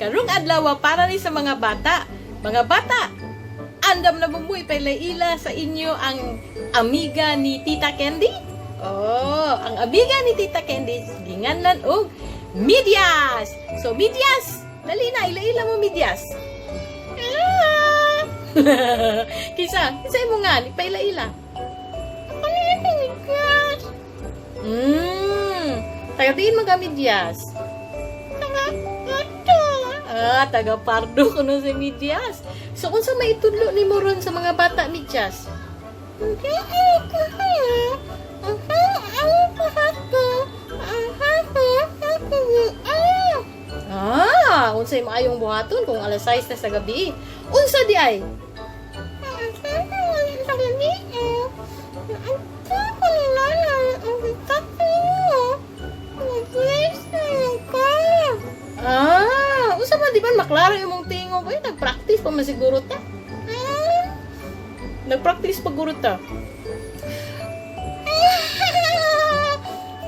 Karong adlaw para ni sa mga bata. Mga bata, andam na mo ila sa inyo ang amiga ni Tita Candy? Oh, ang amiga ni Tita Candy ginganlan og Midyas. So Midyas, dali na, ila-ila mo, Midyas. Ah! Kinsa, kinsa imo nga, ipaila-ila. Ako na yung Midyas. Taga diin man ka, Midyas? Taga Pardo. Ah, taga Pardo kuno si Midyas. So unsa may itudlo nimo ron sa mga bata, Midyas? Ah, unsay maayong buhaton kung alas 6 na sa gabi? Unsa di ay? Ah, unsa man di ba maklaro imong tingog? Ay, nag-practice pa man siguro ta. Nag-practice pa guro ta.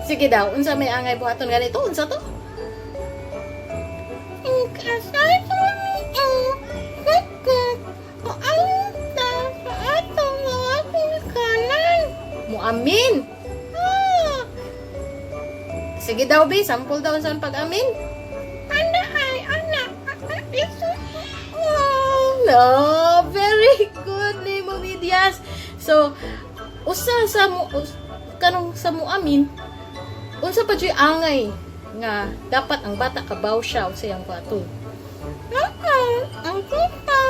Sige daw, unsa may angay buhaton ganito? Unsa to? Muamin. Ah. Sige daw, bi, sample daw sa pag-amin. Ana ay ana. Oh, no, very good ni mo, Midyas. So, usa sa mo kanong sa muamin, unsa pa juy angay nga dapat ang bata kabaw siya unsa iyang buhaton? Ang tita,